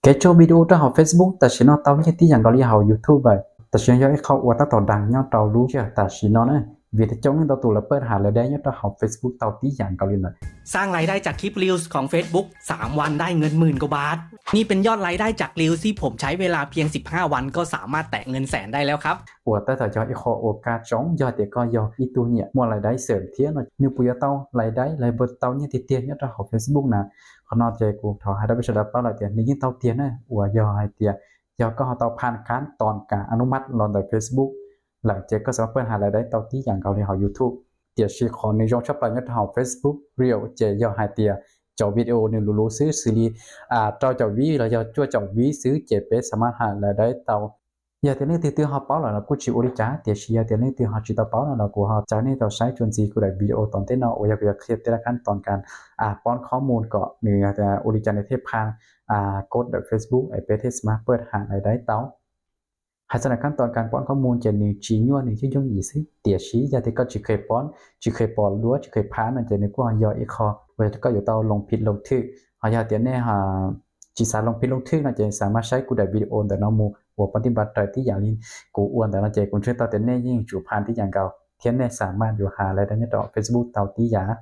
Kev tso video rau hauv Facebook tam sim no tau nyiaj tib yam nkaus li hauv YouTube lawm. Tam sim no yog ib qho uas tab tom dag nyob rau lub sij hawm tam sim no na, vim tias coob leej ntau tus lawv paj has lawv daim nyob rau hauv Facebook tau tib yam nkaus li lawm. สร้างรายได้จากคลิป Reels ของ Facebook สามวันได้เงินหมื่นกว่าบาท นี่เป็นยอดรายได้จาก Reels ที่ผมใช้เวลาเพียงสิบห้าวันก็สามารถแตะเงินแสนได้แล้วครับ Uas tab tom yog ib qho uas kaj tsoom, yog tias koj yog ib tug nyiam muaj lais dai xwm thiab no, nws puas yuav tau lais dai los puas tau nyiaj tiag tiag nyob rau hauv Facebook na? Qhov no ces kuv thov hais rau peb sawv daws paub lawm tias nws yeej tau tiag na, uas yog hais tias yog koj ho tau phan khab ton kas anub mab los ntawm Facebook lawm ces koj xav paj has lais dai tau tib yam nkaus li hauv YouTube. Tiam sis qhov nws zoo tshaj plaws nyob rau hauv Facebook Reels ces yog hais tias cov video nws luv luv xwb, xws li rau caum vib los yog cuaj caum vib xwb ces peb xav maj has lais dai tau. Yog tias leej twg twb ho paub lawm los kuj tsis ua li cas, tiam sis yog tias leej twg ho tsis tau paub no los kuv ho caw nej tau saib txuas ntxiv kuv daim video tom ntej no uas yog kuv yuav qhia tej laj khab ton kas poob qhob mus kom nws ua li cas nws thiaj phan kod ntawm Facebook es peb thiaj xav maj paj has lais dai tau. Hais txog laj khab ton kas poob qhob mus ces nws tsis nyuaj, nws yooj yooj yim xwb, tiam sis yog tias koj tsis kheev poob, tsis kheev pom duab, tsis kheev phan no ces nws kuj ho yog ib qho uas koj yuav tau loo phiv loo thwm. Ho yog tias nej tsis xav loo phiv loo thwm no ces xav maj saib kuv daim video ntawm no mus uas poob tib npa raws tib yam li kuv ua ntawm no ces kuv ntseeg tau tias nej yeej tsum phan tib yam nkaus thiab nej xav maj yuav has lais dai nyob rau Facebook tau tib yam.